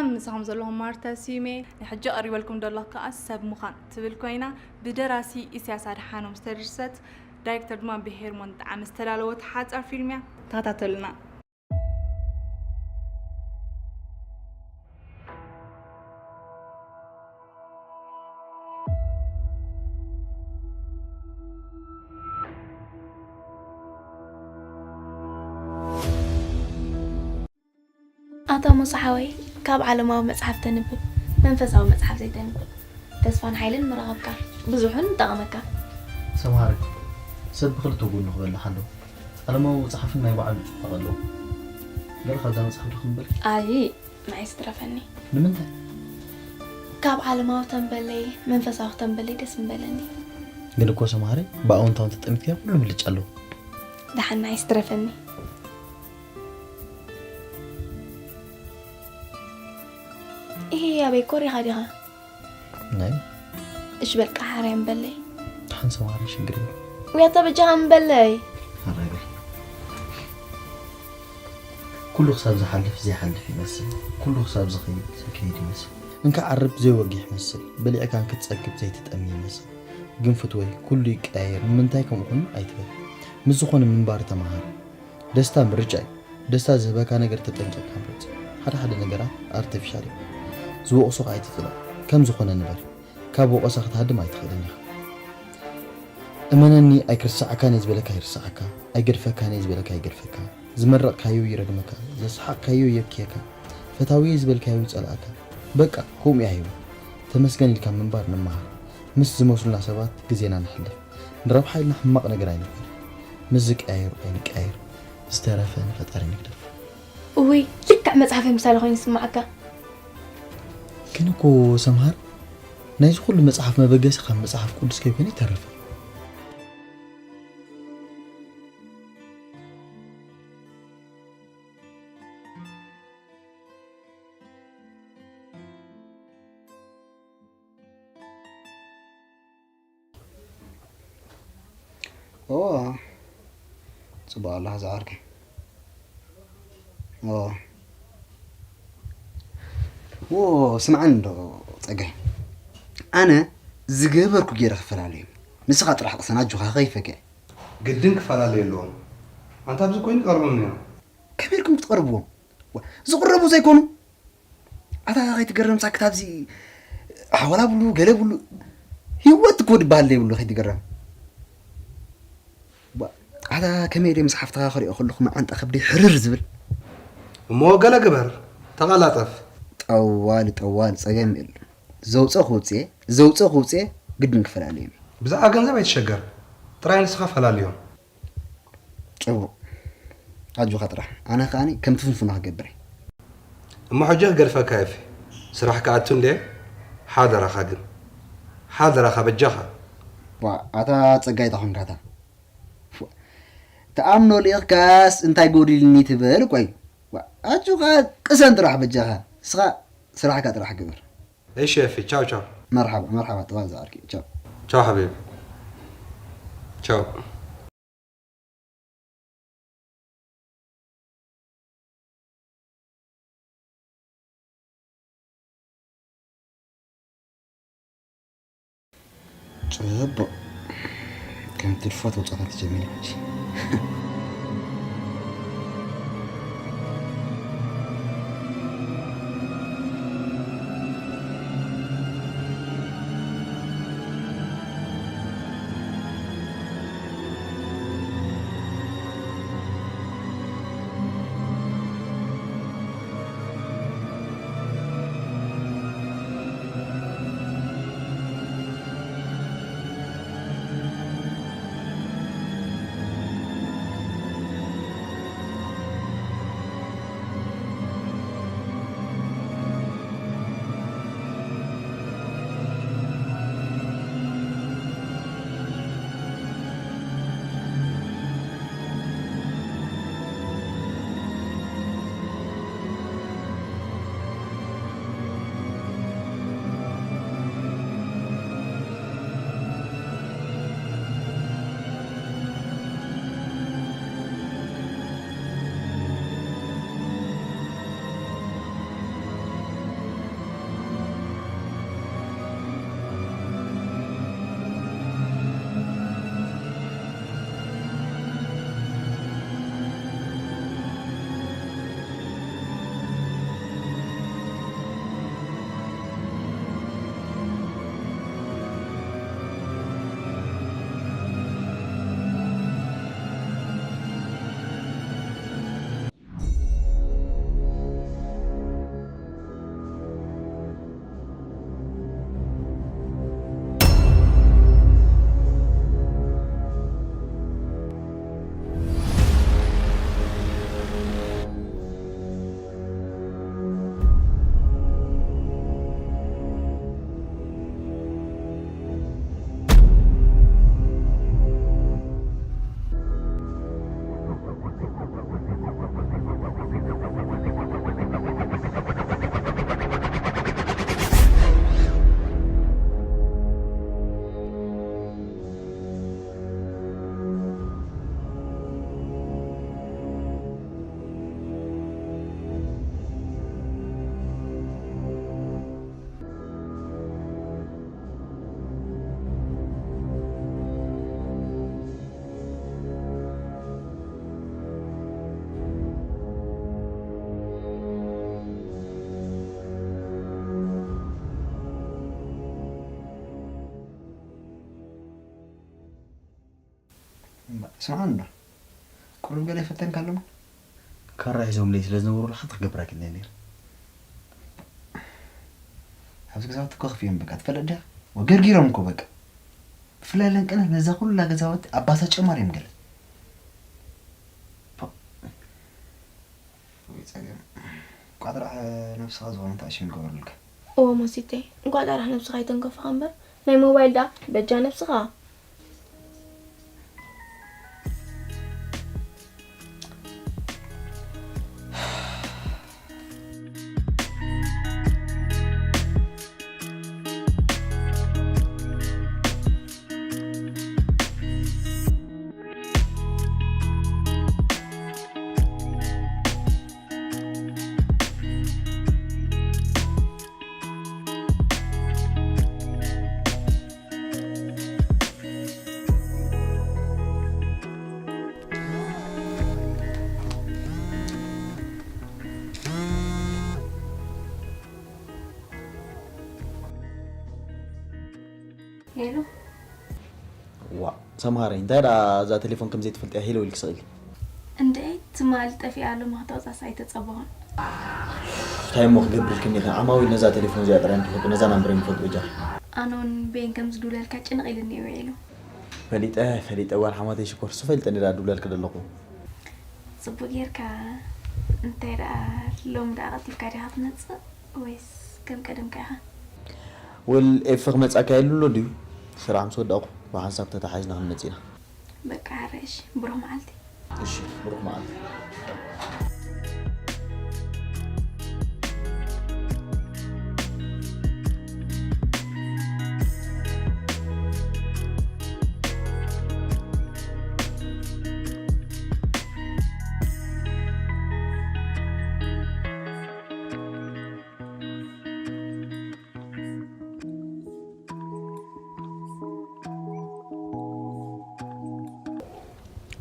ምሳኹም ዘለኹም ማርታ ስዩሜ። ንሕጂ ቀሪበልኩም ደሎ ከኣ ሰብ ምዃን ትብል ኮይና፣ ብደራሲ ኢሳያስ ኣድሓኖም ዝተደርሰት፣ ዳይሬክተር ድማ ብሄርሞን ጣዕመ ዝተዳለወት ሓጻር ፊልም እያ። ተኸታተሉና። ኣታ ሙሳ ሓወይ፣ ካብ ዓለማዊ መጽሓፍ ተንብብ፣ መንፈሳዊ መጽሓፍ ዘይተንብብ፣ ተስፋን ሓይልን ምረኸብካ፣ ብዙሕን ምጠቐመካ። ሰምሃር፣ ሰብ ብኽልተ ጎኑ ክበልሕ ኣለዎ። ዓለማዊ መጽሓፍን ናይ ባዕሉ ጽባቐ ኣለዎ። ገለ ካብዛ መጽሓፍ ዶ ክንበል? ኣይ፣ ንዓይ ዝትረፈኒ። ንምንታይ? ካብ ዓለማዊ ተንበለይ፣ መንፈሳዊ ተንበለይ ደስ ምበለኒ። ግን እኮ ሰምሃር፣ ብኣወንታዊ እንተጠሚትካ ኩሉ ብልጫ ኣለዎ። ደሓን ንዓይ ዝትረፈኒ። ኢሂ፣ ኣበይ ኮሪኻ ዲኻ? ናይ? እሽ በቃ ሓራይ እምበለይ። ደሓን ሰምሃር ሽግር የብሉን። ውያታ በጃኻ እምበለይ። ሓራይ በል። ኩሉ ክሳብ ዝሓልፍ ዘይሓልፍ ይመስል። ኩሉ ክሳብ ዝኸይድ ዘይከይድ ይመስል። እንካ ዓርብ ዘይወግሕ ይመስል። በሊዕካ እንክትጸግብ ዘይትጠሚ ይመስል። ግን ፍትወይ፣ ኩሉ ይቀያየር። ንምንታይ ከምኡ ኮይኑ ኣይትበል። ምስ ዝኾነ ምንባር ተማሃር። ደስታ ምርጫ እዩ። ደስታ ዝህበካ ነገር ተጠንቂቕካ ምረጽ። ሓደ ሓደ ነገራት ኣርቲፊሻል እዮም። ዝወቕሱኻ ኣይትጽላእ። ከም ዝኾነ ንበር። ካብ ወቐሳ ክትሃድም ኣይትኽእልን ኢኻ። እመነኒ፣ ኣይክርስዓካን እየ ዝበለካ ይርስዓካ፣ ኣይገድፈካን እየ ዝበለካ ይገድፈካ፣ ዝመረቕካዮ ይረግመካ፣ ዘስሓቕካዮ የብክየካ፣ ፈታዊየይ ዝበልካዮ ይጸልኣካ። በቃ፣ ከምኡ እያ ህይወት። ተመስገን ኢልካ ምንባር ንመሃር። ምስ ዝመስሉና ሰባት ግዜና ነሕልፍ። ንረብሓ ኢልና ሕማቕ ነገር ኣይንግበር። ምስ ዝቀያየሩ ኣይንቀያየር። ዝተረፈ ንፈጣሪ ንግደፎ። እውይ፣ ልክዕ መጽሓፈይ ምሳሌ ኮይኑ ይስምዓካ። ግን እኮ ሰምሃር፣ ናይዚ ኩሉ መጽሓፍ መበገሲ ካብ መጽሓፍ ቅዱስ ከይኮነ ኣይተርፍን። ኦ፣ ጽቡቕ ኣለኻ ዝዓርከይ። ኦ። ዎ፣ ስምዓኒ እንዶ ጸጋይ። ኣነ ዝገበርኩ ገይረ ክፈላለዮም። ንስኻ ጥራሕ ቅሰን ኣጆኻ ከይፈግዕ። ግድን ክፈላለዩ ኣለዎም። ኣንታ ኣብዚ ኮይኑ ቀርቦም እዮም። ከመይ ኢልኩም ክትቐርብዎም? ዋ፣ ዝቕረቡ ዘይኮኑ? ኣታ ከይትገረም ሳክት ኣብዚ ሓወላ ብሉ፣ ገለ ብሉ። ህይወት እኮ ድበሃል ዘይብሉ ከይትገረም። ዋ፣ ኣታ ከመይ ድየ ምስ ሓፍትኻ ክሪኦ ከለኹ መዓንጣ ከብደይ ሕርር ዝብል? እሞ ገለ ግበር፣ ተቐላጠፍ። ጠዋሊ፣ ጠዋሊ፣ ጸገም የለን። ዘውፀ ክውፅኤ፣ ዘውፀ ክውፅኤ ግድን ክፈላለዮም። ብዛዕባ ገንዘብ ኣይትሸገር፣ ጥራይ ንስኻ ፈላልዮም። ጽቡቕ። ኣጆኻ ጥራሕ። ኣነ ከኣኒ ከምቲ ፍንፉና ክገብር እየ። እሞ ሕጂ ክገድፈካ እየ፣ ስራሕ ክኣቱ እንድየ። ሓደራኻ ግን። ሓደራኻ በጃኻ። ዋ፣ ኣታ ጸጋይ ጣኹንካታ። ፎ-፣ ተኣምኖ ልኢኽካስ እንታይ ጎዲልኒ ትብል ቆይ? ዋ፣ ኣጆኻ ቅሰን ጥራሕ በጃኻ። ንስኻ ስራሕካ ጥራሕ ግበር። እሺ ኤፊ፣ ቻው ቻው። መርሓባ፣ መርሓባ፣ ጥዋል ዝዓርኪ። ቻው። ቻው ሓቢቢ። ቻው። ጽቡቕ። ከም ትድፎ ተውጻታት ጀሚራ ሕጂ። ስምዓ እንዶ፣ ቁሩብ ገለ ይፈተንካ ኣሎ እሞ። ካራ ሒዞምለይ ስለ ዝነበሩ፣ ሓንቲ ክገብራ ክኢለ ነይረ። ኣብዚ ገዛውቲ ኮፍ እዮም በቃ፣ ትፈልጥ ዲኻ? ወገርጊሮም እኮ በቃ። ብፍላይ ለንቅነት ነዛ ኩላ ገዛውቲ ኣባሳጭዮማ ድዮም ገለ። ፖ። ወይ ጸገም። እንቋዕ ጥራሕ ነብስኻ ዝኾነ ተኣሽም ይገበረልካ። እወ ሞሲተይ፣ እንቋዕ ጥራሕ ነብስኻ ኣይተንከፍኻ እምበር፣ ናይ ሞባይል ደኣ በጃ ነብስኻ። ሄሎ። ዋ፣ ሰምሃረይ፣ እንታይ ደኣ እዛ ቴሌፎን ከም ዘይትፈልጥያ ሄሎ ኢልኪ ስቕ ኢልኪ? እንድዒ፣ ትማሊ ጠፊኣ ኣሎ፣ ንክተውጻስ ኣይተጸበኹን። እንታይ እሞ ክገብር ኢልክኒ ኢኺ? ዓማዊል ነዛ ቴሌፎን እዚኣ ጥራይ እዮም ዝፈልጡ፣ ነዛ ናምበር እዮም ዝፈልጡ በጃ። ኣነ እውን በየን ከም ዝድውለልካ ጭንቕ ኢልኒ እዩ ውዒሉ። ፈሊጠ፣ ፈሊጠ፣ ጓል ሓማተይ ሽኮር፣ እሱ ፈሊጠ እንድዒ ደኣ ድውለልኪ ዘለኹ። ጽቡቕ ጌርካ። እንታይ ደኣ ሎሚ ደኣ ቀልጢፍካ ዲኻ ትመጽእ ወይስ ከም ቀደምካ ኢኻ? ወል ኤፍ ክመጻካ የሉ ኣሎ ድዩ? ስራሕ ምስ ወዳእኩ ብሓንሳብ ተተሓሒዝና ክንመጽእ ኢና። በቃ ሕራይ እሺ፣ ብሩኽ መዓልቲ። እሺ፣ ብሩኽ መዓልቲ።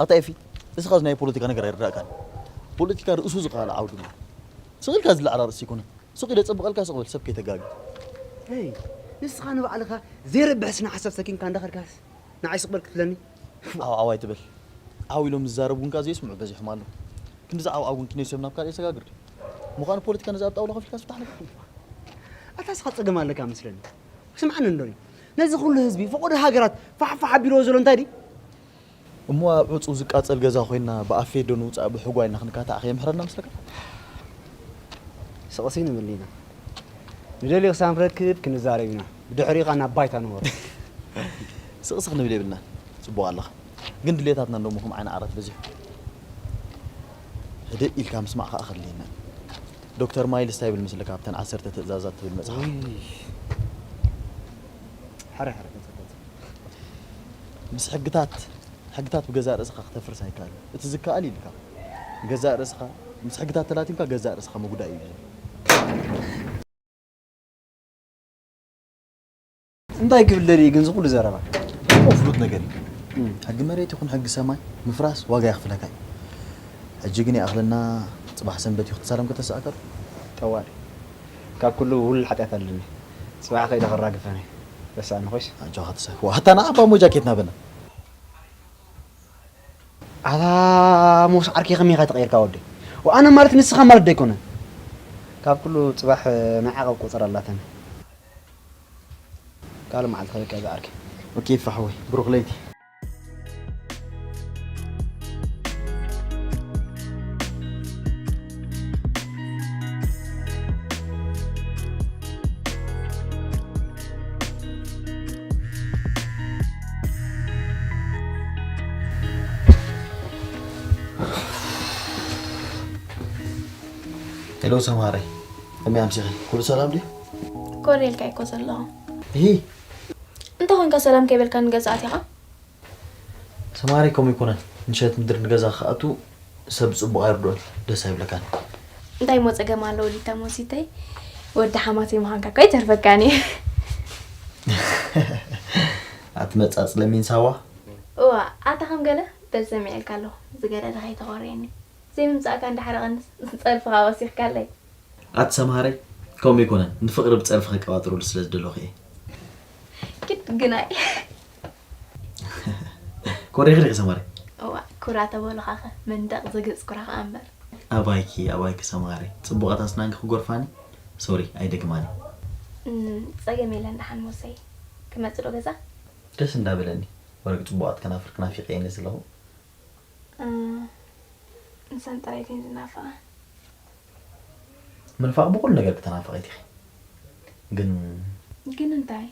ኣታ ኤፊ፣ እስኻ እዚ ናይ ፖለቲካ ነገር ኣይርዳእካን። ፖለቲካ ርእሱ ዝኸኣለ ዓውዲ እዩ። ስቕ ኢልካ ዝለዓል ኣርእስቲ ኣይኮነን። ስቕ ኢለ ጸብቐልካ ስቕ በል፣ ሰብ ከይተጋጊ። ሄይ፣ ንስኻ ንባዕልኻ ዘይረብሕ ስነ ሓሳብ ሰኪምካ እንዳኸድካስ ንዓይ ስቕ በል ክትብለኒ? ዓው ዓው ኣይትበል። ዓው ኢሎም ዝዛረቡ እውን ከኣ ዘይስምዑ በዚሖም ኣለዉ። ክንዲ ዝዓው ዓው እውን ክነይሶም ናብ ካልእ የሰጋግር ድዩ? ምዃኑ ፖለቲካ ነዚ ኣብ ጣውላ ከፊልካ ዝፍታሕ ነገር። ኣታ እስኻ ጸገም ኣለካ መስለኒ። ስምዓኒ እንዶ፣ ነዚ ኩሉ ህዝቢ ፈቐዶ ሃገራት ፋሕፋሕ ኣቢልዎ ዘሎ እንታይ ድዩ? እሞ ኣብ ዕጹው ዝቃጸል ገዛ ኮይና ብኣፌ ዶ ንውጻእ ብሕጓ ኢልና ክንካታዕ ከየምሕረና መስለካ? ስቕሲ ንብል ኢና። ንደልዮ ክሳብ ንረክብ ክንዛረብ ኢና። ብድሕሪኡ ኸኣ ናብ ባይታ ንወርድ። ስቕሲ ክንብል የብልናን። ጽቡቕ ኣለኻ። ግን ድሌታትና እንደሞ ከም ዓይኒ ዓራት በዚሑ። ህድእ ኢልካ ምስማዕ ከኣ ከድልየና። ዶክተር ማይልስ እንታይ ይብል መስለካ ኣብተን ዓሰርተ ትእዛዛት ትብል መጽሓፍ? ውይ። ሓረ ሓረ ቀጽል ቀጽል። ምስ ሕግታት፣ ሕግታት ብገዛእ ርእስኻ ክተፍርስ ኣይከኣልን። እቲ ዝከኣል ኢልካ፣ ገዛእ ርእስኻ፣ ምስ ሕግታት ተላቲምካ ገዛእ ርእስኻ ምጉዳእ እዩ ዝብል። እንታይ ክብል ደልዩ ግን እዚ ኩሉ ዘረባ? እሞ ፍሉጥ ነገር እዩ። እም። ሕጊ መሬት ይኹን ሕጊ ሰማይ ምፍራስ ዋጋ የኽፍለካ እዩ። ሕጂ ግን ይኣኽለና፣ ጽባሕ ሰንበት እዩ ክትሳለም ከተስኣከር። ጠዋሪ። ካብ ኩሉ ውሉድ ሓጢኣት ኣለኒ። ጽባሕ ከይደ ከራግፈን እየ። በሳኒ ኮይስ። ኣጆኻ ተሳኪ። ዋታ ንዓባ እሞ ጃኬትና በና። ኣታ ሞስ ዓርከይ ከመይ ኢኻ ተቐይርካ ወደይ? ወኣነ ማለት ንስኻ ማለት ደይኮነ። ካብ ኩሉ ጽባሕ ንዓቐብ ቁጽር ኣላተን። ካልእ መዓልቲ ከበቅዕ ዝዓርከይ። ኦኬ፣ ይፍራሕ ወይ፣ ብሩኽ ለይቲ። ሄሎ ሰምሃረይ፣ ከመይ ኣምሲኺ? ኩሉ ሰላም ድዩ? ኮር ኢልካ እኮ ዘለኹ። እሂ። እንታይ ኮንካ ሰላም ከይበልካ ንገዛእ ኣቲኻ? ሰምሃረይ ከምኡ ኣይኮነን። ምሸት ምድሪ ንገዛ ክኣቱ ሰብ ጽቡቕ ኣይርድኦን፣ ደስ ኣይብለካን። እንታይ እሞ ጸገም ኣለዎ ሊታ ሞሲተይ? ወዲ ሓማተይ ምዃንካ እኮ ኣይተርፈካን እዩ። ኣቲ መጻጽ ለሚን ሳዋ? እዋ፣ ኣታ ከም ገለ በል ሰሚዐልካ ኣለኹ። ዝገደደ ከይተኾርየኒ። ዘይምምጻእካ እንዳሓረቐንስ ጸርፍኻ ወሲኽካለይ። ኣቲ ሰምሃረይ፣ ከምኡ ኣይኮነን። ንፍቕሪ ብጸርፊ ከቀባጥረሉ ስለ ዝደለኹ እየ። ግድ ግናይ። ኮሪኺ ዲኺ ሰምሃረይ? ኩራ ተበሉኻኸ መንደቕ ዝግጽ ኩራ ከኣ እምበር። ኣባይኪ ኣባይኪ ሰማሪ ጽቡቓት ኣስናንኪ ክጎርፋኒ። ሶሪ ኣይደግማኒ። እም፣ ጸገም የለን ደሓን ሞሰይ። ክመጽእ ዶ ገዛ? ደስ እንዳበለኒ። ወረግ ጽቡቓት ከናፍርኪ ናፊቐ እየ ነዚ ኣለኹ። እም፣ ንሰን ጥራይ ድየን ዝናፍቓ? ምንፋቕ ብኹሉ ነገር ክተናፍቒ ኢኺ። ግን ግን እንታይ?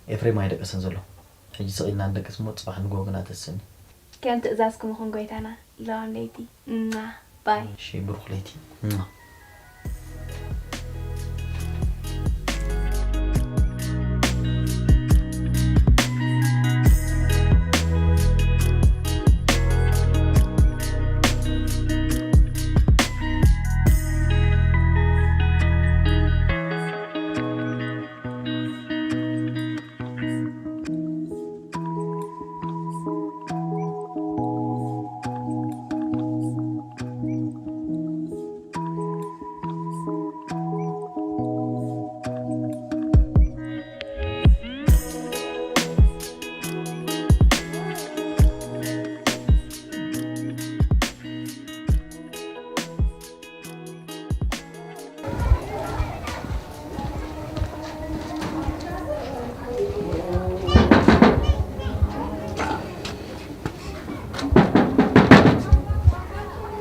ኤፍሬም ኣይደቀሰን ዘሎ። ሕጂ ስቕ ኢልና ንደቅስ እሞ ጽባሕ ንግሆ ግና ተስኒ። ከም ትእዛዝኩም ይኹን ጎይታና። ለዋም ለይቲ። እማ፣ ባይ። እሺ፣ ብሩኽ ለይቲ። እማ።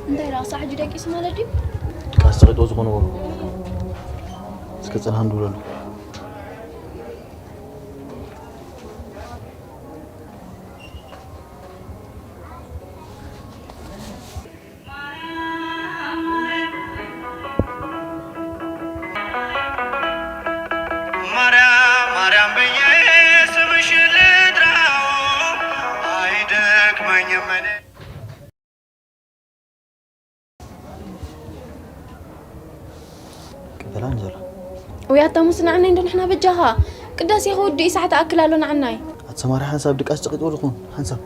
እንታይ ደኣ ክሳዕ ሕጂ ደቂሱ ማለት ድዩ? ድቃስ ጸቒጥዎ ዝኾንዎ። እስከ ጽንሃ ንድውለሉ። ማርያም ማርያም ብዬ ስምሽ ልጥራው አይደክመኝም እኔ። ቅበላ እንጀራ። ወይ ኣታ ሙስ ንዓናይ እንዶ ንሕና በጃኻ። ቅዳሴ ክወድእ እዩ፣ ሰዓት ኣክል ኣሎ ንዓናይ። ኣቲ ሰማሪ ሓንሳብ ድቃስ ጨቂጥዎ ዝኾን ሓንሳብ።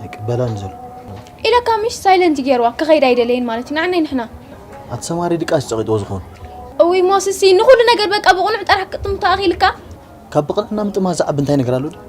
ኣይቅበላን ዘሎ። ኢለካ ምሽ ሳይለንት ገይርዋ ክኸይድ ኣይደለየን ማለት እዩ። ንዓናይ ንሕና። ኣቲ ሰማሪ ድቃስ ጨቂጥዎ ዝኾን። እውይ ሞስሲ ንኹሉ ነገር በቃ ብቕኑዕ ጥራሕ ክትምቶ ኣኺልካ። ካብ ብቕንዕና ምጥማት ዝዓቢ እንታይ ነገር ኣሎ ድዩ?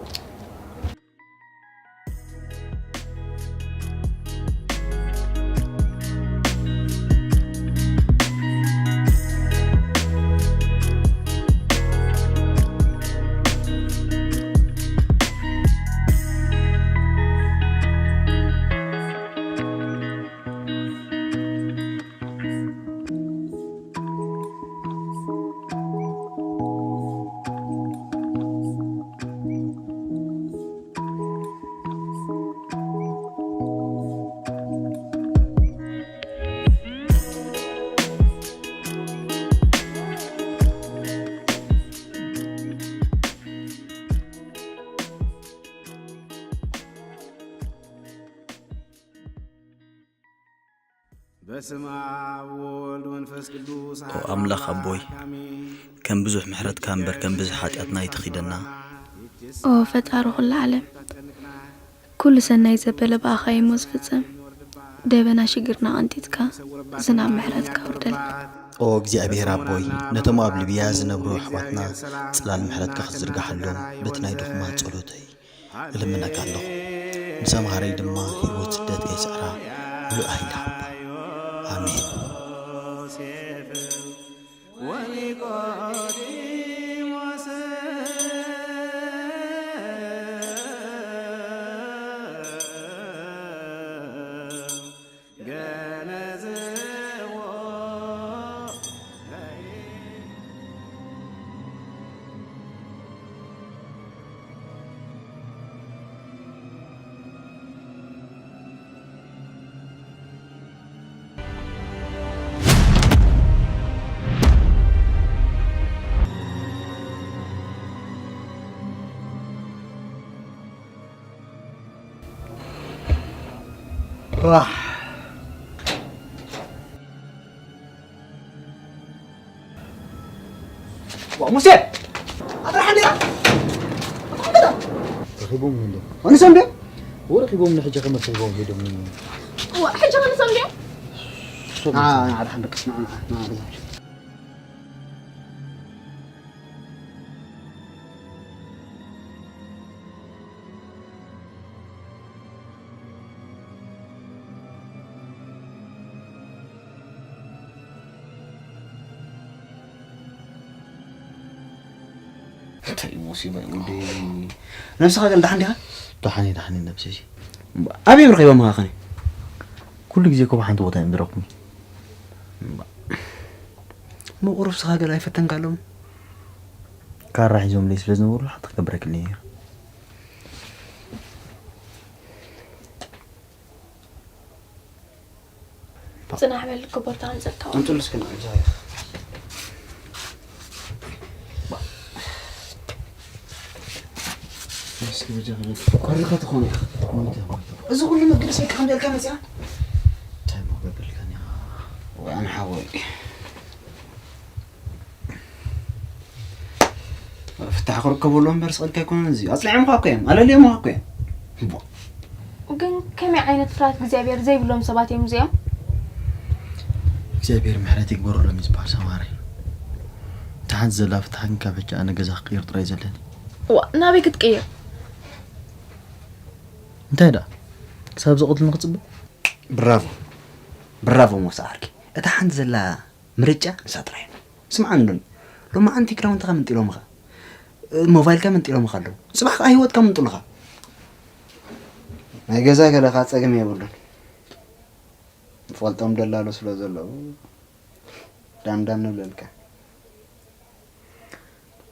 በስመ አብ ወወልድ ወመንፈስ ቅዱስ ኦ ኣምላኽ ኣቦይ፣ ከም ብዙሕ ምሕረትካ እምበር ከም ብዝሒ ሓጢኣትና ኣይትኺደና። ኦ ፈጣሪ ኩሉ ዓለም፣ ኩሉ ሰናይ ዘበለ ብኣኻ እዩ እሞ ዝፍጸም። ደበና ሽግርና ቀንጢጥካ፣ ዝናብ ምሕረትካ ኣውርደልና። ኦ እግዚኣብሔር ኣቦይ፣ ነቶም ኣብ ሊብያ ዝነብሩ ኣሕዋትና ጽላል ምሕረትካ ክትዝርግሓሎም በቲ ናይ ድኹማት ጸሎተይ እልምነካ ኣለኹ። ንሰምሃረይ ድማ ህይወት ስደት ከየስዕራ ምሉእ ሃይሊ ሃባ። ኣሜን። ዋሕ። ዋ፣ ሙሴ! ኣጥራሕ እንዴ? ኣጥራሕ እንዴ? ረኺቦም እንዴ? ኣንሰ እንዴ? ወረኺቦም ንሕጂ ከመርሲቦም ሄዶም። ዋ ሕጂ ክንሰም ድዮም? ንዓ ንዓ ደሓን ደቅስ ንዓ ንዓ ንዓ ገዛ። እንታይ ሙሲባ እዩ ወደይ። ነብስኻ ገል ደሓን ዲኻ? ደሓን እየ፣ ደሓን እየ ነብሰይ። ኣበይ እዮም ረኺቦምኻ ኸነ? ኩሉ ግዜ እኮ ኣብ ሓንቲ ቦታ እዮም ዝረኽቡኒ። እሞ ቁሩብ ስኻ ገለ ኣይፈተንካሎም? ካራ ሒዞምለይ ስለ ዝነበሩ ሓንቲ ክገብረክኒ እየ። ጽናሕ በል ክቦርታ ኣምጸልካ። ኣምጽሉ እስኪ ንዕዘብ። እስኪ በጃ በለኒ። ቆሪኻ ትኾን ኢኻ። ሞይተ፣ ሞይተ። እዚ ኩሉ መገዲ ሰብካ ከም ደልካ መጽያ? እንታይ እሞ ገበልካኒ? ወይ ኣነ ሓወይ። ፍታሕ ክርከበሉ እምበር ስቕልካ ኣይኮነን እዚ። ኣጽሊዖምኻ እኮ እዮም። ኣለልዮምኻ እኮ እዮም። እቦ። ግን ከመይ ዓይነት ፍርሃት እግዚኣብሔር ዘይብሎም ሰባት እዮም እዚኦም? እግዚኣብሔር ምሕረት ይግበረሎም እዩ ዝበሃል ሰማሪ። እታ ሓንቲ ዘላ ፍታሕ ግን ካብ ሕጂ ኣነ ገዛ ክቅይር ጥራይ ዘለኒ። ዋ ናበይ ክትቅይር? እንታይ ደኣ ክሳብ ዝቐትሉኒ ክጽበ? ብራቮ ብራቮ ሞሳ ዓርኪ። እታ ሓንቲ ዘላ ምርጫ ንሳ ጥራይ እያ። ስምዓ እንዶኒ፣ ሎማዓንቲ ክዳውንትኻ መንጢሎምኻ፣ ሞባይልካ መንጢሎምኻ ኣለዉ። ጽባሕ ከኣ ህይወትካ ምንጥሉኻ። ናይ ገዛ ገለኻ ጸገም የብሉን። ንፈልጦም ደላሎ ስለ ዘለዉ ዳምዳም ንብለልካ።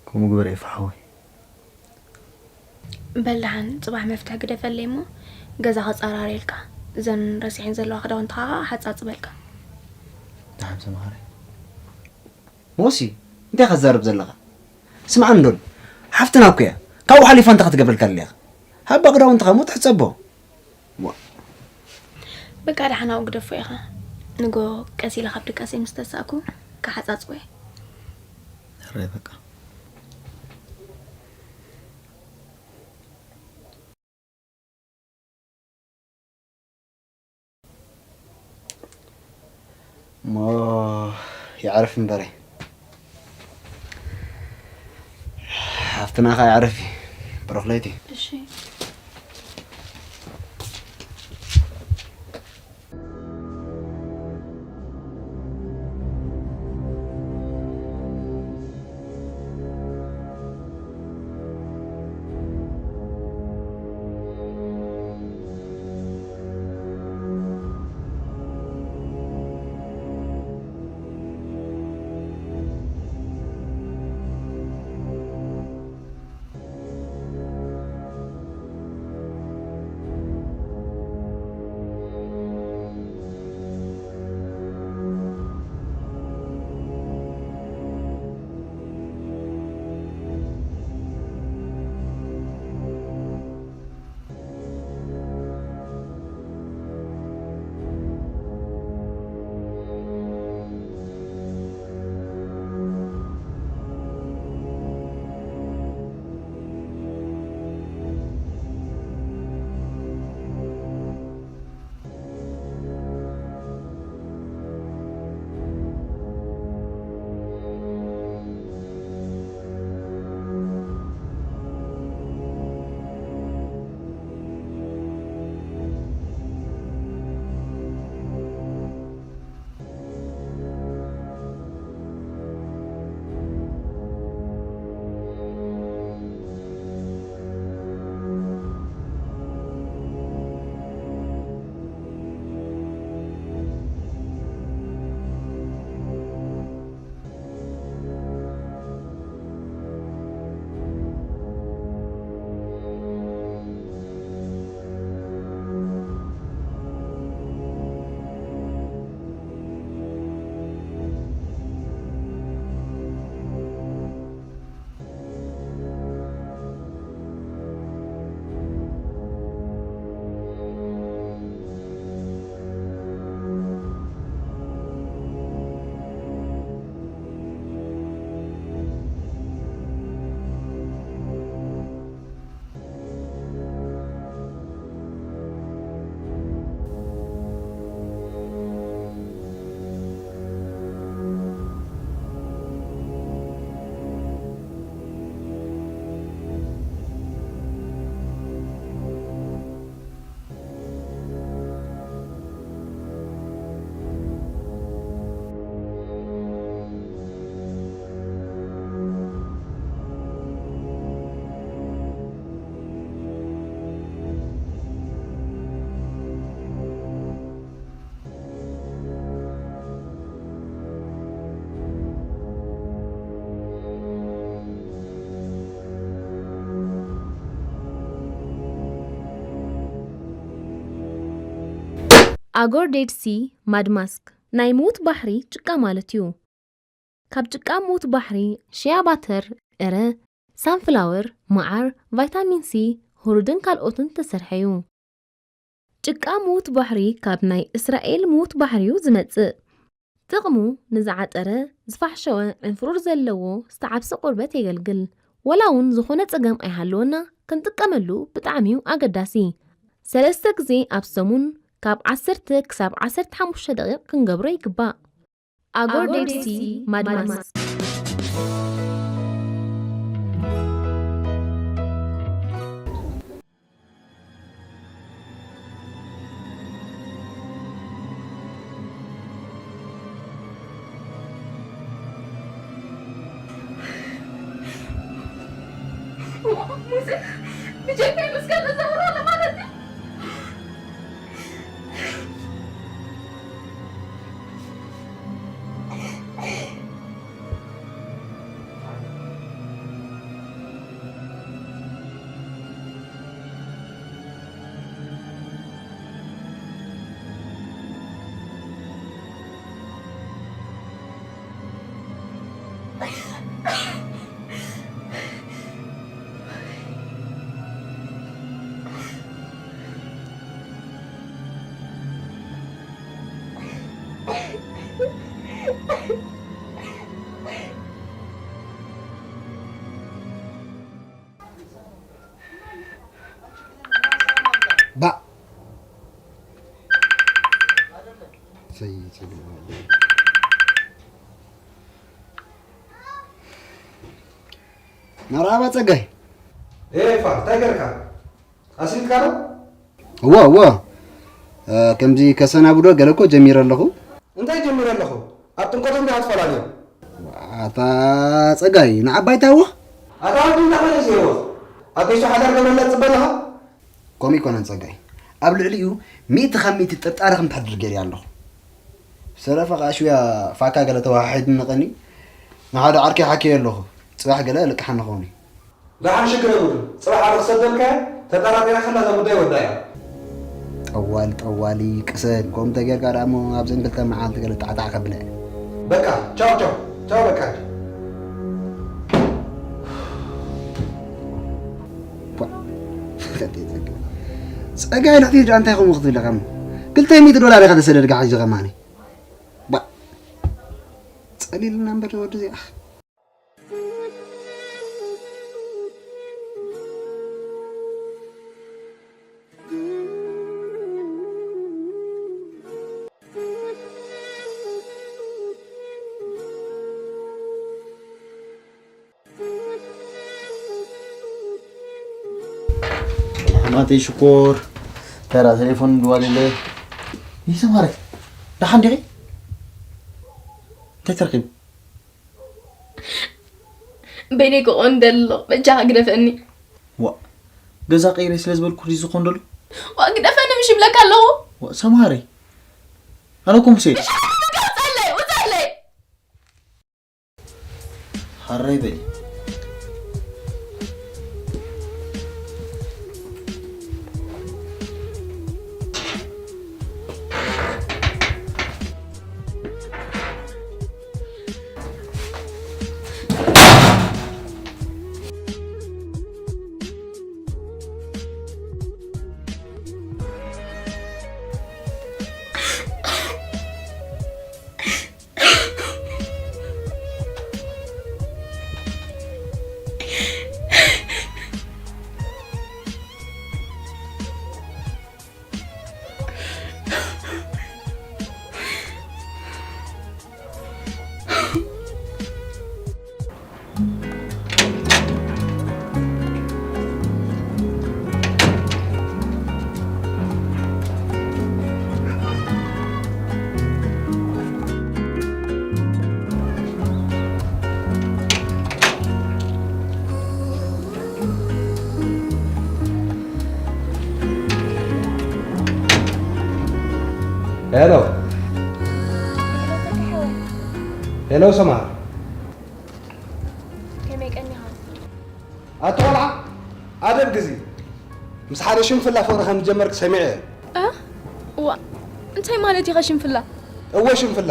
ከምኡ ግበር ኤፋ ሓወይ። በል ደሓን ጽባሕ መፍትሒ ግደፈለይ እሞ ገዛ ከጸራርየልካ፣ እዘን ረሲሐን ዘለዋ ክዳውንትኻ ከኣ ሓጻጽበልካ። ደሓን ሰማኸረ። ሞሲ፣ እንታይ ከዛርብ ዘለኻ? ስምዓ እንዶን፣ ሓፍትና እኮ እያ። ካብኡ ሓሊፋ እንታይ ክትገብረልካ ኣለኻ? ሃባ ክዳውንትኻ እሞ ትሕጸቦ። በቃ ደሓን ኣብኡ ግደፎ ኢኻ። ንጎ ቀስ ኢለ ካብ ድቃሰይ ምስ ተሳእኩ ክሓጻጽቦ እየ። ሕራይ በቃ። እሞ ይዕረፍ እምበረ ሓፍትና ኸዓ ይዕረፊ። ብሩኽ ለይቲ። እሺ። ኣጎር ዴድ ሲ ማድ ማስክ ናይ ምዉት ባሕሪ ጭቃ ማለት እዩ። ካብ ጭቃ ምዉት ባሕሪ ሽያ ባተር፣ ዕረ፣ ሳንፍላወር፣ መዓር፣ ቫይታሚን ሲ፣ ሁሩድን ካልኦትን ዝተሰርሐ እዩ። ጭቃ ምዉት ባሕሪ ካብ ናይ እስራኤል ምዉት ባሕሪ እዩ ዝመጽእ። ጥቕሙ ንዝዓጠረ፣ ዝፋሕሸወ፣ ዕንፍሩር ዘለዎ፣ ዝተዓብሰ ቆርበት የገልግል። ወላ እውን ዝኾነ ጸገም ኣይሃለወና፣ ክንጥቀመሉ ብጣዕሚ እዩ ኣገዳሲ። ሰለስተ ግዜ ኣብ ሰሙን ካብ ዓሰርተ ክሳብ ዓሰርተ ሓሙሽተ ደቂቕ ክንገብሮ ይግባእ። ኣጎር ዴድ ሲ ማድማስ። ሙሴ ብጀካይ ምስ ገለ ዘውራ ማለት እዩ። ባእ። ሰይ-፣ ሰይ-፣ መርሓባ ጸጋይ። ኤፋ፣ እንታይ ገርካ? ኣሲልካ ዶ? እወ፣ እወ። እ፣ ከምዚ ከሰናብዶ ገለ እኮ ጀሚረ ኣለኹ። እንታይ ጀሚረ ኣለኹ? ኣብ ጥምቀቶም ዲኻ ትፈላለዮም? ኣታ ጸጋይ፣ ንዓባይ ታወ? ኣታ ወዲ እንዳኸነ ዝየወ። ኣብ ቤቱ ሓዳር ገብረላ ትጽበ ኣለኻ? ከምኡ ኣይኮነን ጸጋይ። ኣብ ልዕሊኡ ሚእቲ ካብ ሚእቲ ጥርጣረ ከም ትሕድር ገይረ ኣለኹ። ሰረፈ ከኣ ሽውያ ፋካ ገለ ተወሃሒድኒ ቀኒ። ንሓደ ዓርከይ ሓኪየ ኣለኹ። ጽባሕ ገለ ልቅሓኒ ክኸውን እዩ። ደሓን ሽግር የብሉን። ጽባሕ ኣነ ክሰደልካ እየ። ተጠራጢራ ከላ እዛ ጉዳይ ወዳ እያ። ጠዋሊ፣ ጠዋሊ፣ ቅሰን። ከምኡ ተጌርካ ደኣ እሞ ኣብዘን ክልተ መዓልቲ ገለ ጣዕጣዕ ከብለ እየ። በቃ፣ ቻው፣ ቻው። ቻው፣ በቃ። ኳ። ጸጋይ፣ ልዕሊ ሂጅ ኣንታይ ከምኡ ክትብል ኢኻ እሞ? ክልተ ሚእቲ ዶላር ኢኻ ተሰደድካ ሕጂ ከማኒ። ባ። ጸሊልና እምበር ወዲ እዚኣ። ኣሕማተይ ሽኮር፣ ተራ ቴሌፎን ድዋልለ። ይሰማረይ፣ ደሓን ዲኺ? እንታይ ተረኺቡ? በይነይ ክቖን ደሎ፣ በጃኻ ግደፈኒ። ዋ፣ ገዛ ቀይረ ስለ ዝበልኩ ድዩ ዝኾን ደሎ? ዋ፣ ግደፈኒ ምሽ ይብለካ ኣለኹ። ዋ፣ ሰምሃረይ፣ ኣነ እኮ ሙሴ። ምሽ ውጻለይ፣ ውጻለይ። ሃረይ በሊ። ሄሎ። ሄሎ ሰምሃር። ከመይ ቀኒኻ? ኣቲ ቆልዓ፣ ኣደብ ግዚ። ምስ ሓደ ሽንፍላ ፍቕሪ ከም ዝጀመርክ ሰሚዐ እየ። እ? እዋ፣ እንታይ ማለት ኢኻ ሽንፍላ? እወ ሽንፍላ፣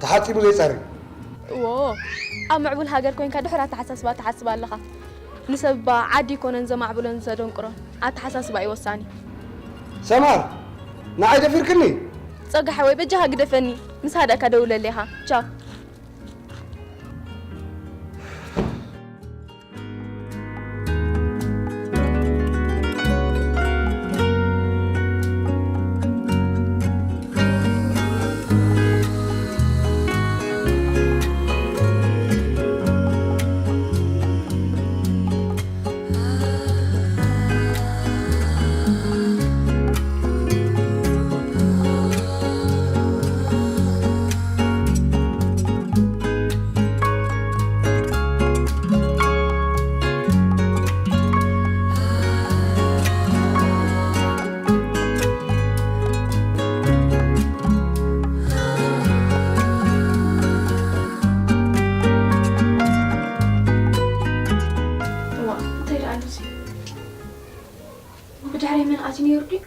ተሓጺቡ ዘይጸሪ። እዎ ኣብ ምዕቡል ሃገር ኮይንካ ድሑር ኣተሓሳስባ ትሓስብ ኣለኻ። ንሰብ እባ ዓዲ ይኮነን ዘማዕብሎን ዘደንቅሮን ኣተሓሳስባ እዩ ወሳኒ። ሰማር፣ ንዓይ ደፊርክኒ? ጸጋ ሓወይ በጃኻ ግደፈኒ፣ ምስ ሃደእካ ደውለለይ ኢኻ። ቻው። እዋ እንታይ ደኣ ኣሉሲ ብድሕሪ መን ኣትዩ ነይሩ ድዩ?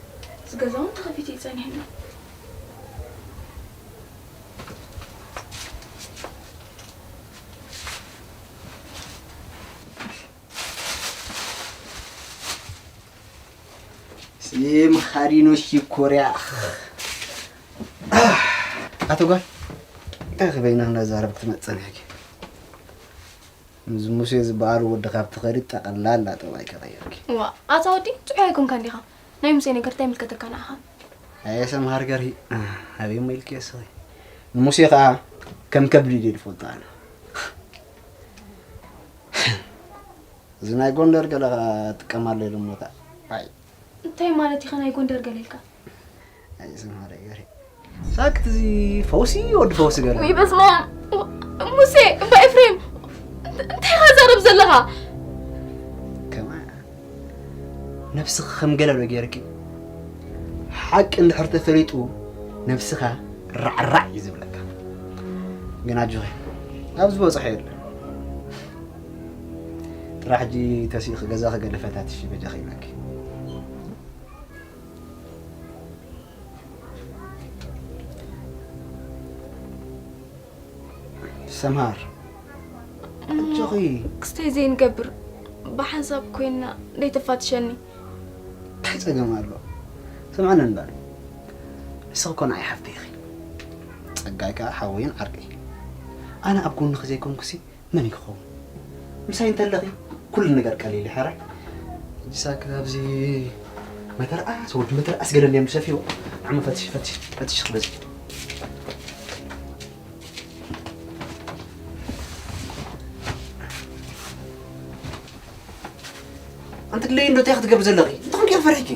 እዚ ገዛ እውን ተኸፊቱ እዩ ጸኒሕና። ስም ኻዲኖ ሽኮርያ። ኣቶ ጓል እንታይ ክበይና እንዳዛረብ ክትመጽእ ጸኒሕኪ? እዚ ሙሴ ዝበሃል ወዲ ካብ ትኸዲ ጠቕላላ ጠባይ ከቐየርኪ። ዋ ኣታ ወዲ ጥዑይ ኣይኮንካን ዲኻ? ናይ ሙሴ ነገር እንታይ ይምልከተካ ንዓኻ? ኣየ ሰምሃር ገርሂ ኣበይ እሞ ኢልኪዮ እስኺ? ንሙሴ ኸኣ ከም ከብዲ ድየ ዝፈልጦ ኣነ። እዚ ናይ ጎንደር ገለ ኸኣ ጥቀም ኣሎ ኢሉ እሞ እታ ኣይ እንታይ ማለት ኢኻ ናይ ጎንደር ገለ ኢልካ? ኣይ ሰምሃር ገርሂ ሳክት እዚ ፈውሲ ወዲ ፈውሲ ገለ። ውይ በስመ ኣብ ሙሴ እባ ኤፍሬም እንታይ ኢኻ ዘረብ ዘለኻ? ከማ ነብስኺ ከም ገለ ዶ ገይርኪ ሓቂ እንድሕር ተፈሊጡ ነብስኻ ራዕራዕ እዩ ዝብለካ። ግን ኣጆኺ ኣብዚ በጽሖ የለን። ጥራሕ ሕጂ ተሲእኺ ገዛኺ ገለ ፈታትሺ በጃኺ ይብለኪ። ሰምሃር ኣጆኺ። ክስታይ ዘይንገብር ብሓንሳብ ኮይንና ደይተፋትሸኒ። እንታይ ጸገም ኣሎ? ስምዓኒ እምበር ንስኺ እኮ ንዓይ ሓፍተይ ኢኺ። ጸጋይ ከኣ ሓወይን ዓርከይ። ኣነ ኣብ ጎንኺ ዘይኮንኩሲ መን እዩ ክኸውን? ምሳይ እንተለኺ ኩሉ ነገር ቀሊል እዩ ሕራይ። ሕጂ ሳክ ኣብዚ መተርኣስ ወዲ መተርኣስ ገለ እንድዮም ዝሰፍይዎ። ንዓሞ ፈትሽ ፈትሽ ፈትሽ ክበዝሕ። ኣንቲ ድለይ እንዶ እንታይ ክትገብሪ ዘለኺ? እንታይ ኮንኪ ፈሪሕኪ?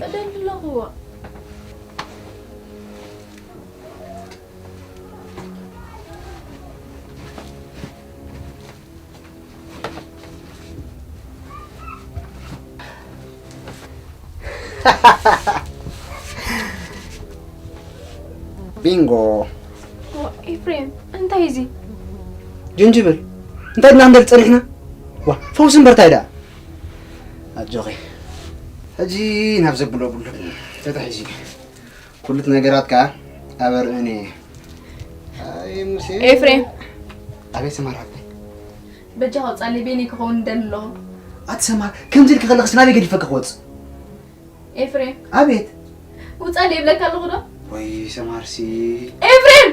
ቢንጎ። ኤፍሬም እንታይ እዚ? ጅንጅብል እንታይ ድና ክንደል ጸኒሕና? ዋ ፈውሲ እምበር እንታይ ደኣ? ኣጆኺ ሕጂ ናብ ዘብሎ ብሉ ተታሒዙ ኩሉት ነገራት ከኣ ኣበርእን እየ። ኣይ ሙሴ። ኤፍሬም። ኣቤት ሰማር ሓብተይ። በጃ ከውፃለይ በይነይ ክኸውን ደሊ ኣለኹ። ኣቲ ሰማር ከምዚ ኢልኪ ከለኽስ ናበይ ገዲፈ ክወፅ? ኤፍሬም። ኣቤት። ውፃለይ ይብለካ ኣለኹ ዶ? ወይ ሰማርሲ። ኤፍሬም።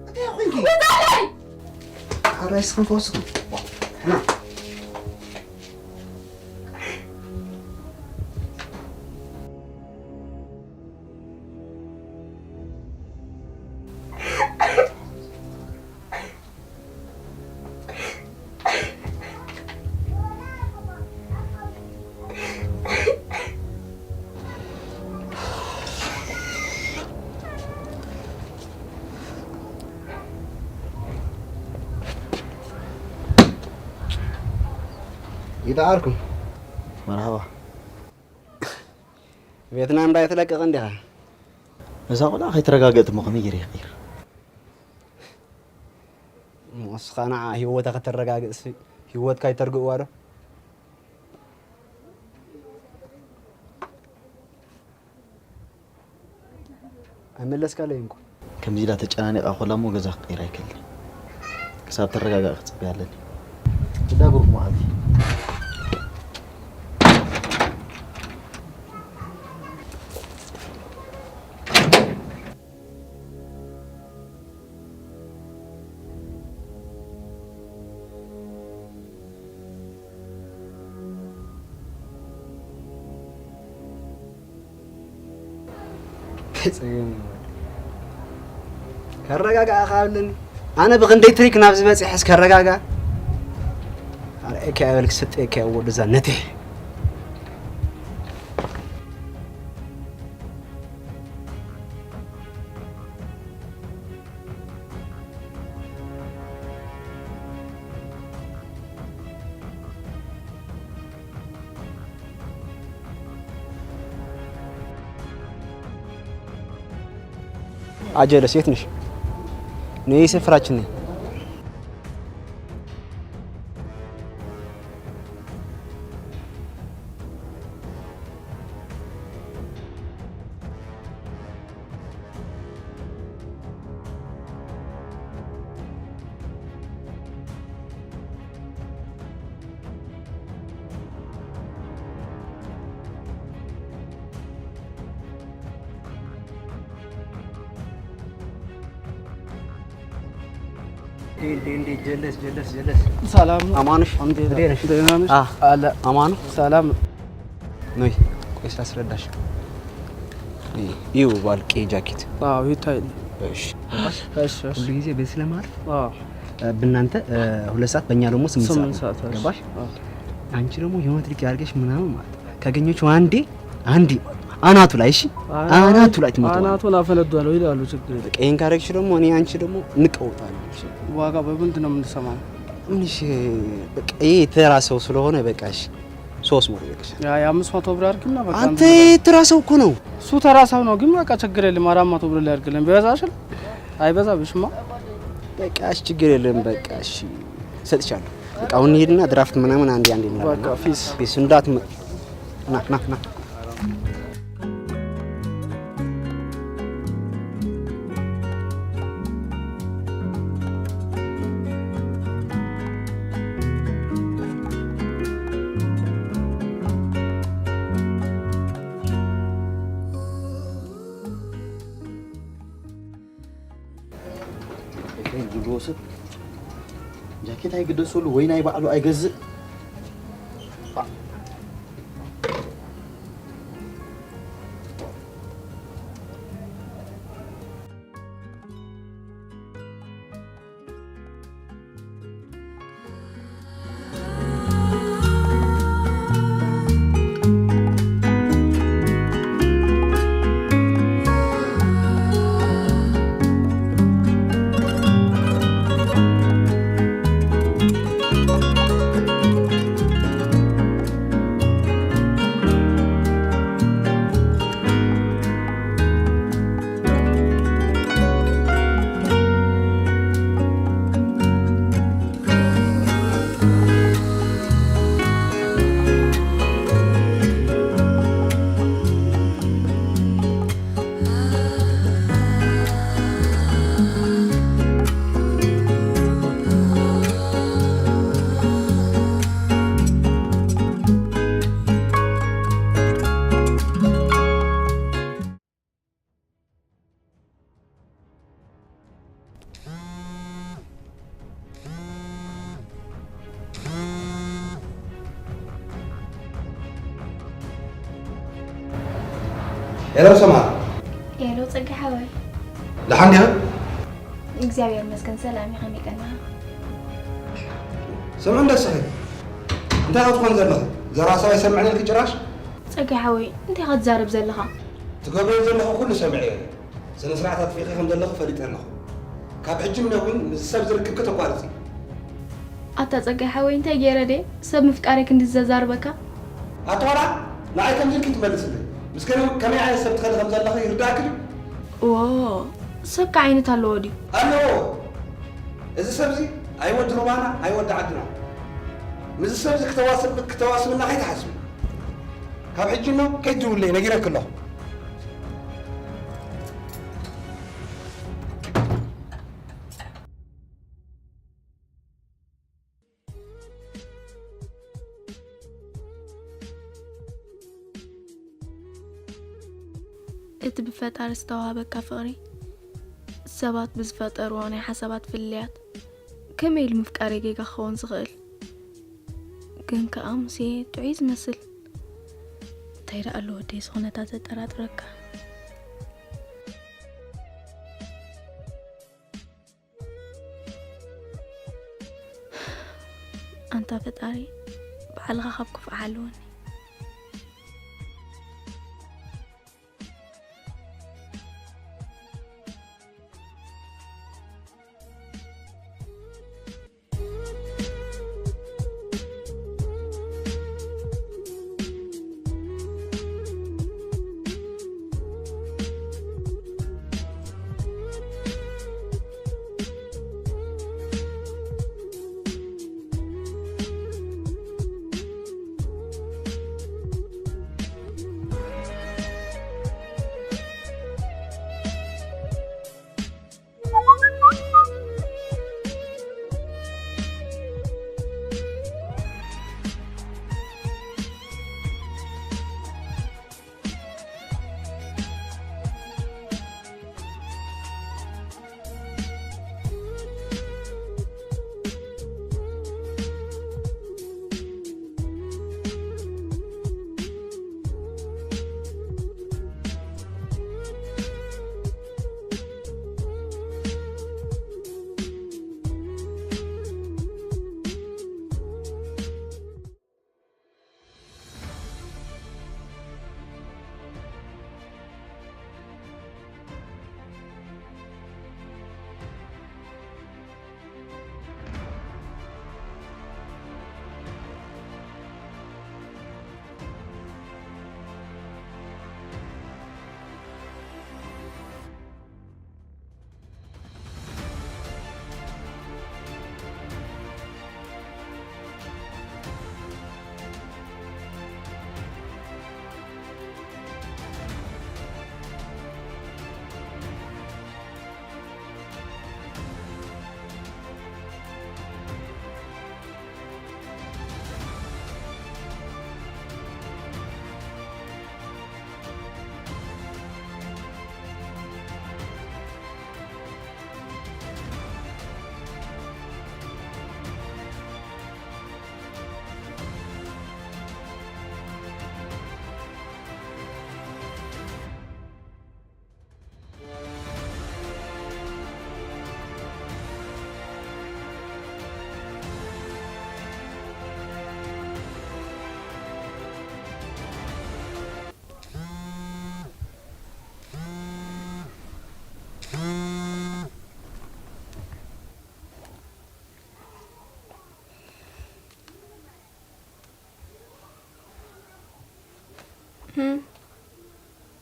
እንታይ ኮይንኪ? ውፃለይ። ሓራይ ስኽን ፈወስኽን። ይደዓርኩም። መርሓባ። ቤትና እምባ ኣይትለቅቕን ዲኻ? እዛ ቆልዓ ከይተረጋገእት እሞ ከመይ ገይረ ይቕይር? ንስኻ ንዓ ህይወታ ከተረጋግእሲ ህይወትካ ይተርግእዋ ዶ? ኣይመለስካለይን እኮ። ከምዚ ኢላ ተጨናኒቓ ኮላ እሞ ገዛ ክቕይር ኣይክእልን። ክሳብ ትረጋጋእ ክጽበያ ኣለኒ። እንዳ ብሩኽ መዓልቲ። ከረጋጋእኻ ኣብለኒ። ኣነ ብኽንደይ ትሪክ ናብዚ በፂሐስ ከረጋጋ? ኣርኤካ ያበልክ ስጠካ ወደዛ ነትሕ። አጀለስ የት ነሽ? ነይ ስፍራችን ነይ። እንዴ እንዴ እንዴ፣ ጀለስ ጀለስ ጀለስ። ሰላም ነው። አማንሽ? እንዴት ነው? እንዴት ነሽ? ደህና ነሽ? አ፣ አለ። አማኑ? ሰላም። ነይ፣ ቆይ ሳስረዳሽ። እዩ ባልቄ ጃኬት። አዎ፣ ይታይ። እሺ። እሺ፣ እሺ። ሁሉ ጊዜ በዚህ ስለማር አዎ። ብእናንተ ሁለት ሰዓት፣ በእኛ ደግሞ ስምንት ሰዓት ስምንት ነው። ሰዓት፣ እሺ። ገባሽ? አዎ። አንቺ ደግሞ የሆነ ትልቅ ያርገሽ ምናምን ማለት ነው። ካገኘችው አንዴ፣ አንዴ አናቱ ላይ፣ እሺ? አናቱ ላይ ትመጣለች። አናቱን አፈነዳለሁ ይላሉ። ችግር የለም። በቃ ይሄን ካረግሽ ደግሞ እኔ አንቺ ደግሞ እንቀውጣለን። እሺ? ዋጋ በምንድን ነው የምንሰማው? ምን እሺ፣ በቃ ይሄ ተራ ሰው ስለሆነ በቃ እሺ፣ ሶስት መቶ በቃ እሺ። ያ የአምስት መቶ ብር አድርግና በቃ አንተ እንትን በል። ተራ ሰው እኮ ነው። እሱ ተራ ሰው ነው፣ ግን በቃ ችግር የለም። አራት መቶ ብር ላይ አድርግልን። ቢበዛሽም አይበዛብሽማ። በቃ እሺ፣ ችግር የለም። በቃ እሺ፣ ሰጥቻለሁ። በቃ አሁን እንሂድና ድራፍት ምናምን አንዴ አንዴ እንላለን። በቃ ፊስ። ፊስ እንዳት ና ና ና። ኤፍሬም ዝብልዎ ሰብ ጃኬት ኣይግደሰሉ ወይ ናይ ባዕሉ ኣይገዝእ። ሄሎ ሰማር። ሄሎ ጸጋ ሓወይ። ደሓን ዲኻ? እግዚኣብሔር ይመስገን ሰላም እየ፣ ከመይ ቀኒኻ? ስምዒ እንዳስሐ እንታይ ክትኾን ዘለኻ? ዘራሳብ ኣይሰምዕን ኢልኪ ጭራሽ? ጸጋ ሓወይ እንታይ ኢኻ ትዛረብ ዘለኻ? ትገብርዮ ዘለኹ ኩሉ ሰሚዐዮ። ስነ ስርዓት ኣጥፊእኺ ከም ዘለኺ ፈሊጠ ኣለኹ። ካብ ሕጂ ንደው እውን ምስዚ ሰብ ዝርክብኪ ተቋርፂ። ኣታ ጸጋይ ሓወይ እንታይ ገይረ ድየ ሰብ ምፍቃረይ ክንዲ ዘዛርበካ? ኣታ ቆልዓ ንዓይ ከምዚ ኢልኪ ትመልስለይ? ምስ ከመይ ዓይነት ሰብ ትኸዲ ከም ዘለኺ ይርዳእኪ ድዩ? ዎ ሰብካ ዓይነት ኣለዎ ድዩ? ኣለዎ። እዚ ሰብዚ ኣይወዲ ሩባና ኣይወዲ ዓድና። ምስዚ ሰብዚ ክተዋስብ ክተዋስብና ከይትሓስቢ። ካብ ሕጂ እሞ ከይትድውለይ ነጊረኪ ኣለኹ። እቲ ብፈጣሪ ዝተዋህበካ ፍቕሪ፣ ሰባት ብዝፈጠርዎ ናይ ሓሳባት ፍልልያት፣ ከመይ ኢሉ ምፍቃረይ ጌጋ ክኸውን ዝኽእል? ግን ከኣ ሙሴ ጥዑይ ዝመስል። እንታይ ደኣ ኣሎ ወደይ እዚ ኩነታት ዘጠራጥረካ? ኣንታ ፈጣሪ፣ ባዕልኻ ካብ ክፉእ ሓልወኒ።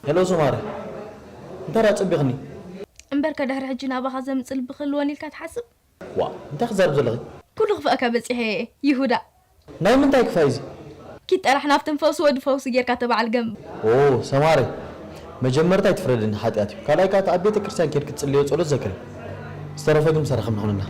ሄሎ ሶማሪ፣ እንታይ ደኣ ጸቢቕኒ? እምበርከ ድሕሪ ሕጂ ናባኻ ዘምጽእ ልቢ ክህልወኒ ኢልካ ትሓስብ? ዋእ፣ እንታይ ክትዛረቢ ዘለኺ? ኩሉ ክፍእካ በጺሐ እየ ይሁዳ። ናይ ምንታይ ክፋእ እዚ? ኪድ ጠራሕ ናብቶም ፈውሲ ወዲ ፈውሲ ጌርካ ተባዓል ገም። ኦ ሰማሪ፣ መጀመርታ ኣይትፍረደኒ፣ ሓጢኣት እዩ። ካልኣይ ከኣ እቲ ኣብ ቤተ ክርስትያን ኬድኪ ትጽልዮ ጸሎት ዘክሪ። ዝተረፈ ግን ምሳና ከም ንኹን ኢና።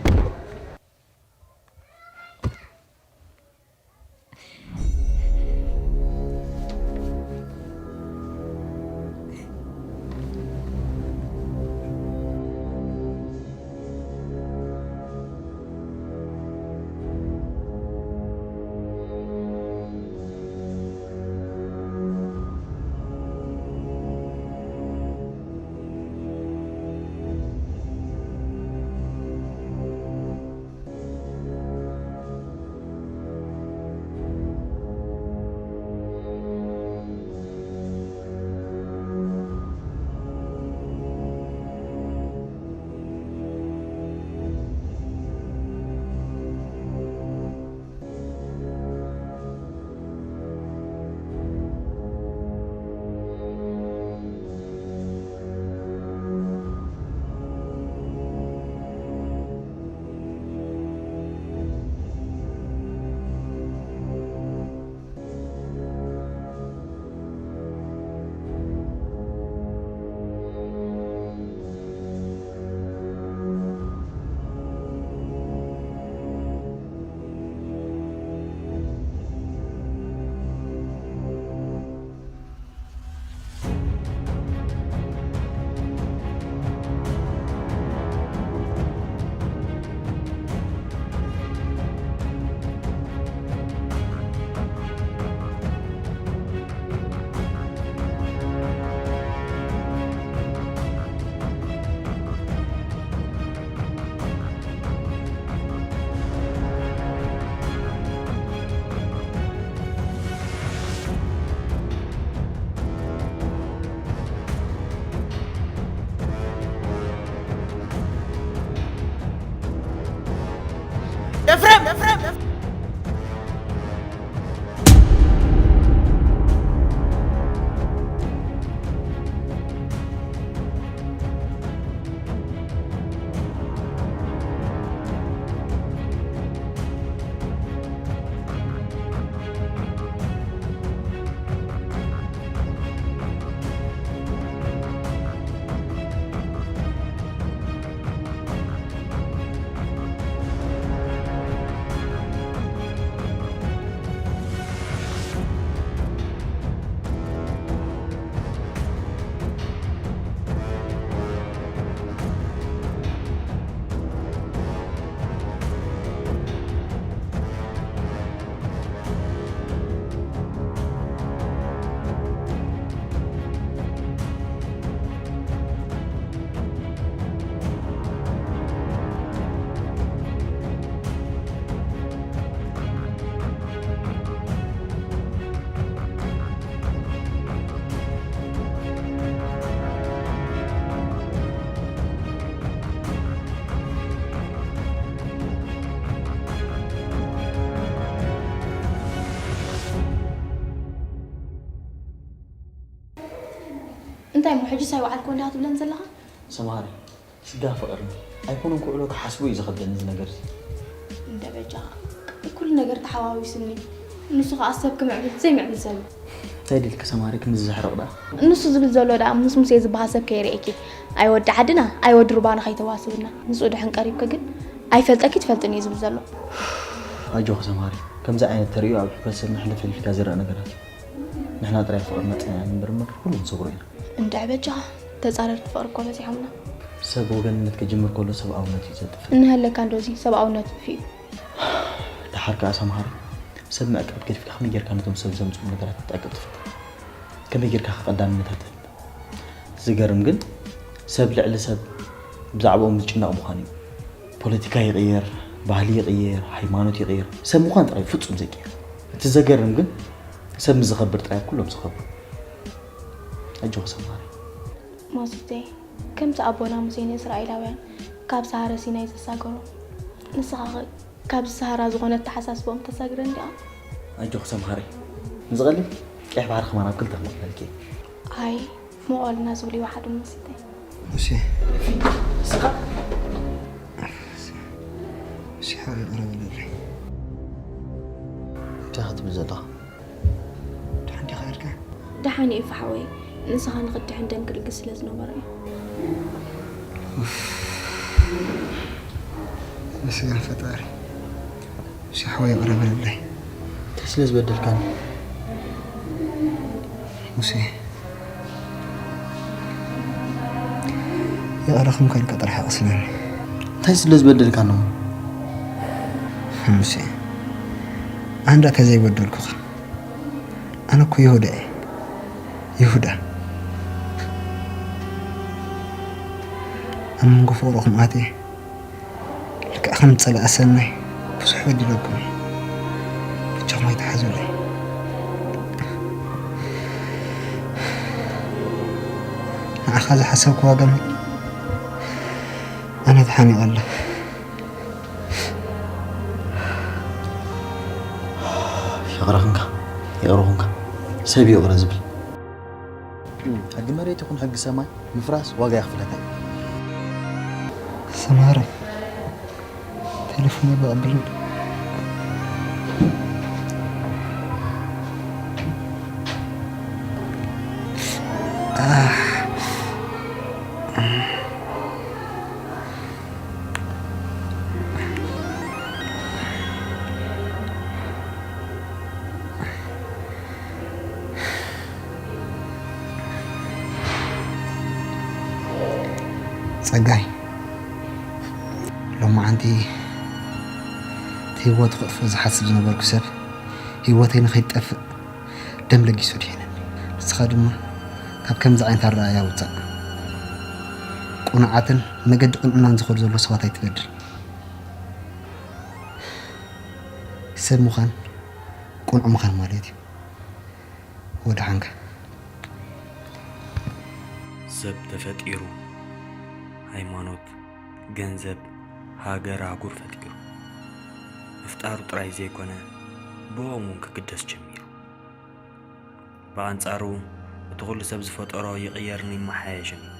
እንታይ እሞ ሕጅስ ኣይወዓልኩ እንዲኻ ትብለን ዘለኻ? ሰምሃር፣ ስጋ ፍቕሪ ኣይኮነን ክውዕሎ ክሓስቦ እዩ ዝኸብደኒ እዚ ነገር እዚ። እንደ በጃ ኩሉ ነገር ተሓዋዊስኒ። ንሱ ከዓ ሰብ ክምዕብል ዘይምዕብል ሰብ እዩ። እንታይ ድልኪ ሰምሃር፣ ክምዚ ዘሕርቕ ደኣ? ንሱ ዝብል ዘሎ ደኣ ምስ ሙሴ ዝበሃል ሰብ ከይርእየኪ። ኣይ ወዲ ዓድና ኣይ ወዲ ሩባና ከይተዋስብና። ምስኡ ድሕን ቀሪብኪ ግን ኣይፈልጠኪ ትፈልጥኒ እዩ ዝብል ዘሎ። ኣጆኺ ሰምሃር፣ ከምዚ ዓይነት ተርእዮ ኣብ ሕብረተሰብና ሕልፍ ሕልፍ ኢልካ ዝረኣ ነገራት እዩ። ንሕና ጥራይ ፍቕሪ መጽናዕና ንንበር እምበር ኩሉ ንሰግሮ ኢና። እንድዒ በጃኻ፣ ተጻረርቲ ፍቕሪ እኮ በዚሖምና። ሰብ ወገንነት ክጅምር ከሎ ሰብኣውነት እዩ ዘጥፍእ። እንሀለካ እንዶ እዚ ሰብኣውነት ጥፊኡ። ደሓር ከኣ ሰምሃር፣ ሰብ ምዕቃብ ገዲፍካ ከመይ ጌርካ ነቶም ሰብ ዘምጽኡ ነገራት ክትዕቅብ ትፈትን? ከመይ ጌርካ ከ ቀዳምነታት ትህብ? ዝገርም ግን ሰብ ልዕሊ ሰብ ብዛዕባኦም ዝጭነቕ ምዃኑ እዩ። ፖለቲካ ይቕየር፣ ባህሊ ይቕየር፣ ሃይማኖት ይቕየር፣ ሰብ ምዃን ጥራይ ፍጹም ዘይቅየር። እቲ ዘገርም ግን ሰብ ምስ ዝኸብር ጥራይ ኩሎም ዝኸብሩ። ኣጆኺ ሰምሃር። ማሱተይ፣ ከምቲ ኣቦና ሙሴ ንእስራኤላውያን ካብ ሰሃረ ሲናይ ዘሳገሮም፣ ንስኻ ኸ ካብዚ ሰሃራ ዝኾነ ኣተሓሳስባኦም ተሳግረን ዲኻ? ኣጆኺ ሰምሃረይ፣ ንዝቐልል ቀይሕ ባሕሪ ከማን ኣብ ክልተ ክመቕለልኪ እየ። ኣይ መቐልና ዝብሉ ይወሓዱ ሙሲተይ። ሙሴ፣ ንስኻ ሙሴ ሓወይ ይቕረ በለለይ። እንታይ ክትብል ዘለኻ? ደሓን ዲኻ ኢልካ? ደሓን እየ ፋሓወይ፣ ንስኻ ንኽድሕን ደም ክልግስ ስለ ዝነበሮ እዩ። መስገን ፈጣሪ። ሙሴ ሓወይ ይቕረ በለለይ። እንታይ ስለ ዝበደልካኒ? ሙሴ ይቕረ ከም ካልካ ጥራሕ ኣቕስነኒ። እንታይ ስለ ዝበደልካኒ እሞ? ሙሴ ኣንዳ እንታይ ዘይበደልኩኻ? ኣነ እኮ ይሁዳ እየ። ይሁዳ ኣብ መንጎ ፍቕርኹም ኣትየ ልክዕ ከም ጸላኢ ሰናይ ብዙሕ በዲለኩም እየ። በጃኹም ኣይትሓዙለይ። ንዓኻ ዝሓሰብክዋ ገመል ኣነ ተሓኒቐ ኣለኹ። ይቕረ ኹንካ ይቕረ ኹንካ ሰብ ይቕረ ዝብል ሕጊ መሬት ይኹን ሕጊ ሰማይ ምፍራስ ዋጋ የኽፍለካ እዩ። ሰማረ ቴሌፎን በቐብል ጸጋይ ሎማዓንቲ እቲ ህይወቱ ክጥፍእ ዝሓስብ ዝነበርኩ ሰብ ህይወተይ ንኸይትጠፍእ ደም ለጊሱ ድሒነኒ። ንስኻ ድማ ካብ ከምዚ ዓይነት ኣረኣእያ ውጻእ። ቅኑዓትን መገዲ ቅንዕናን ዝኸዱ ዘለዉ ሰባት ኣይትበድል። ሰብ ምዃን ቅኑዕ ምዃን ማለት እዩ። ወድሓንካ። ሰብ ተፈጢሩ ሃይማኖት፣ ገንዘብ፣ ሃገር፣ ኣህጉር ፈጢሩ። ምፍጣሩ ጥራይ ዘይኮነ ብኦም እውን ክግደስ ጀሚሩ። ብኣንጻሩ እቲ ኩሉ ሰብ ዝፈጠሮ ይቕየርን ይመሓየሽን እዩ።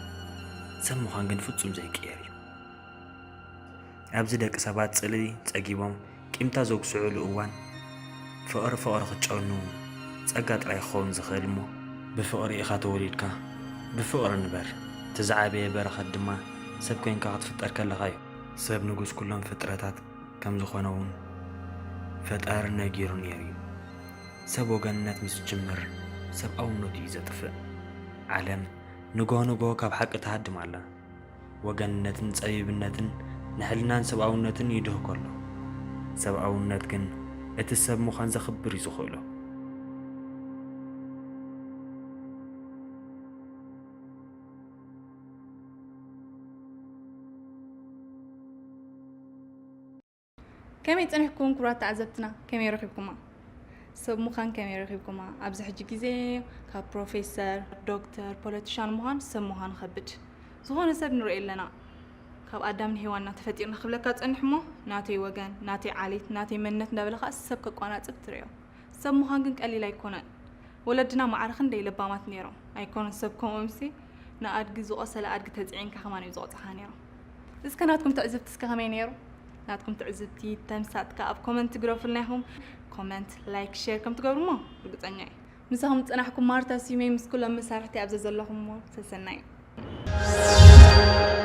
ሰብ ምዃን ግን ፍጹም ዘይቅየር እዩ። ኣብዚ ደቂ ሰባት ጽልኢ ጸጊቦም ቂምታ ዘጉስዑሉ እዋን ፍቕሪ ፍቕሪ ክትጨኑ ጸጋ ጥራይ ክኸውን ዝኽእል እሞ ብፍቕሪ ኢኻ ተወሊድካ ብፍቕሪ ንበር። እቲ ዝዓበየ በረኸት ድማ ሰብ ኮይንካ ክትፍጠር ከለኻ እዩ። ሰብ ንጉስ ኩሎም ፍጥረታት ከም ዝኾነ እውን ፈጣሪ ነጊሩ ነይሩ እዩ። ሰብ ወገንነት ምስ ዝጅምር ሰብኣውነቱ እዩ ዘጥፍእ። ዓለም ንግሆ ንግሆ ካብ ሓቂ ትሃድም ኣላ። ወገንነትን ጸቢብነትን ንሕልናን ሰብኣውነትን ይድህኮ ኣሎ። ሰብኣውነት ግን እቲ ሰብ ምዃን ዘኽብር እዩ ዝኽእሎ። ከመይ ጸኒሕኩም ክቡራት ተዓዘብትና፣ ከመይ ረኺብኩማ? ሰብ ምዃን ከመይ ረኺብኩማ? ኣብዚ ሕጂ ግዜ ካብ ፕሮፌሰር፣ ዶክተር፣ ፖለቲሻን ምዃን ሰብ ምዃን ይኸብድ። ዝኾነ ሰብ ንርኢ ኣለና። ካብ ኣዳም ንሄዋን ኢና ተፈጢርና ክብለካ ጸኒሑ እሞ፣ ናተይ ወገን፣ ናተይ ዓሌት፣ ናተይ መንነት እንዳበለ ከኣ ሰብ ከቋናጽብ ትርእዮ። ሰብ ምዃን ግን ቀሊል ኣይኮነን። ወለድና ማዕረ ክንደይ ለባማት ነይሮም። ኣይኮነን ሰብ ከምኦምሲ ንኣድጊ ዝቆሰለ ኣድጊ ተፅዒንካ ከማን እዩ ዝቆፅኻ ነይሩ። እስከ ናትኩም ትዕዝብቲ እስከ ከመይ ነይሩ? ናትኩም ትዕዝብቲ ተምሳጥካ ኣብ ኮመንት ግረፉልና ኢኹም። ኮመንት፣ ላይክ፣ ሼር ከም ትገብሩ እሞ ርግፀኛ እዩ። ምሳኹም ዝፀናሕኩም ማርታ ስዩመይ ምስ ኩሎም መሳርሕቲ ኣብዚ ዘለኹም እሞ ሰሰናዩ።